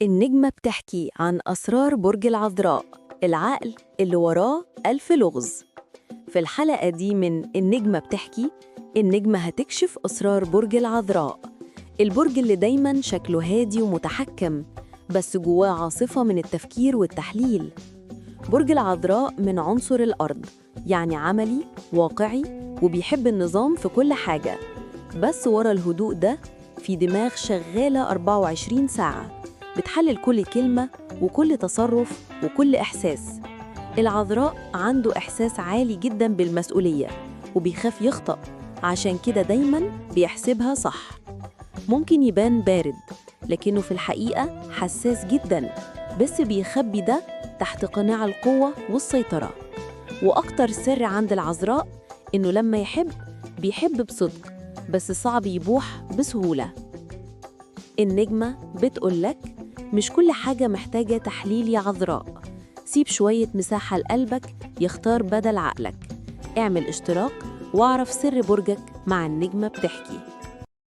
النجمة بتحكي عن أسرار برج العذراء، العقل اللي وراه ألف لغز. في الحلقة دي من النجمة بتحكي، النجمة هتكشف أسرار برج العذراء، البرج اللي دايماً شكله هادي ومتحكم بس جواه عاصفة من التفكير والتحليل. برج العذراء من عنصر الأرض، يعني عملي واقعي وبيحب النظام في كل حاجة، بس ورا الهدوء ده في دماغ شغالة 24 ساعة بتحلل كل كلمة وكل تصرف وكل إحساس. العذراء عنده إحساس عالي جداً بالمسؤولية وبيخاف يخطأ، عشان كده دايماً بيحسبها صح. ممكن يبان بارد لكنه في الحقيقة حساس جداً، بس بيخبي ده تحت قناع القوة والسيطرة. وأكتر سر عند العذراء إنه لما يحب بيحب بصدق، بس صعب يبوح بسهولة. النجمة بتقولك مش كل حاجة محتاجة تحليل يا عذراء، سيب شوية مساحة لقلبك يختار بدل عقلك. اعمل اشتراك واعرف سر برجك مع النجمة بتحكي.